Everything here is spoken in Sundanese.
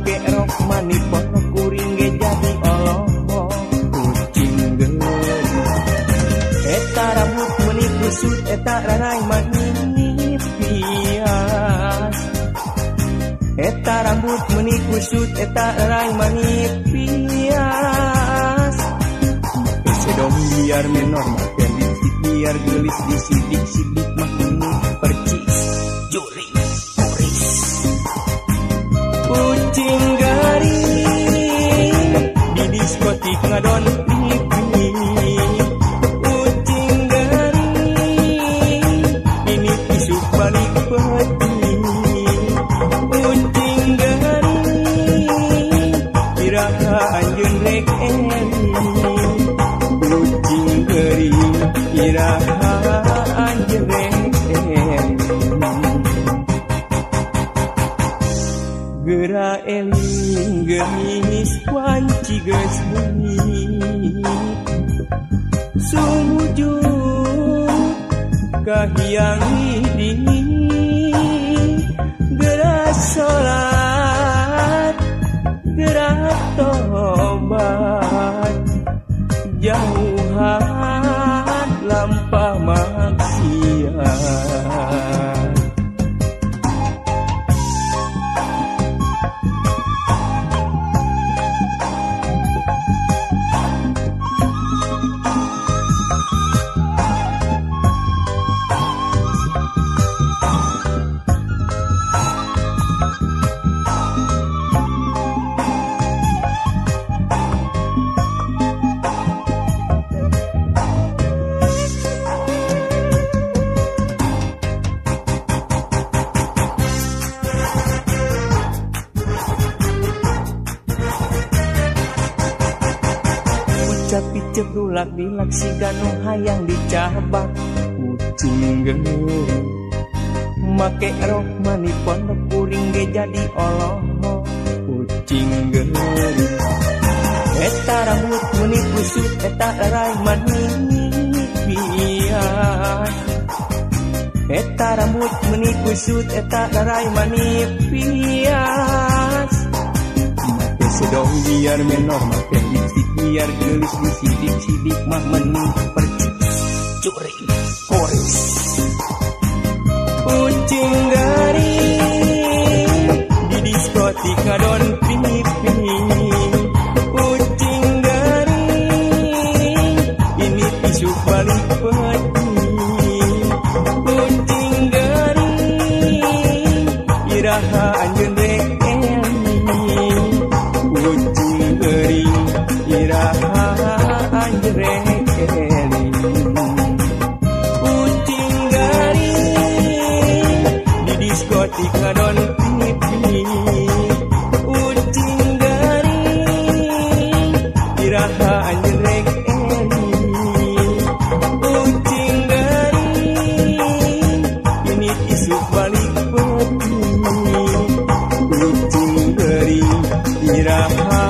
Make rok mani pondok kuring ge jadi olohok. Kucing geuring eta rambut meuni kusut eta rarai mani pias. Eta rambut meuni kusut eta rarai mani pias. Make sedong biar menor make lipstik biar geulis disidik-sidik mah meuni percis juring koris. Kucing garing di diskotik ngadon pipi. Kucing garing ini isuk balik peti. Kucing garing iraha anjeun rek eling. Kucing garing iraha anjeun rek eling. Geura eling geulis wanci geus bunyi. Sumujud kahiyang hidi. Geura salat geura tobat. Jauhan lampah maksiat. Picep rulak dilak siga nu hayang dicabak. Kucing geuring make rok mani pondok kuring ge jadi olohok. Kucing geuring eta rambut meuni kusut eta rarai mani pias. Eta rambut meuni kusut eta rarai mani pias. Make sedong biar menor make lipstik biar geulis disidik-sidik mah meuni percis juring koris. Kucing garing di diskotik ngadon pipi. Kucing garing ini isuk balik peti. Kucing garing iraha anjeun rek eling. Kucing geuring iraha anjeun rek eling. Kucing garing di diskotik ngadon pipi. Kucing garing iraha anjeun rek eling. Kucing garing ini isuk balik peti. Kucing geuring iraha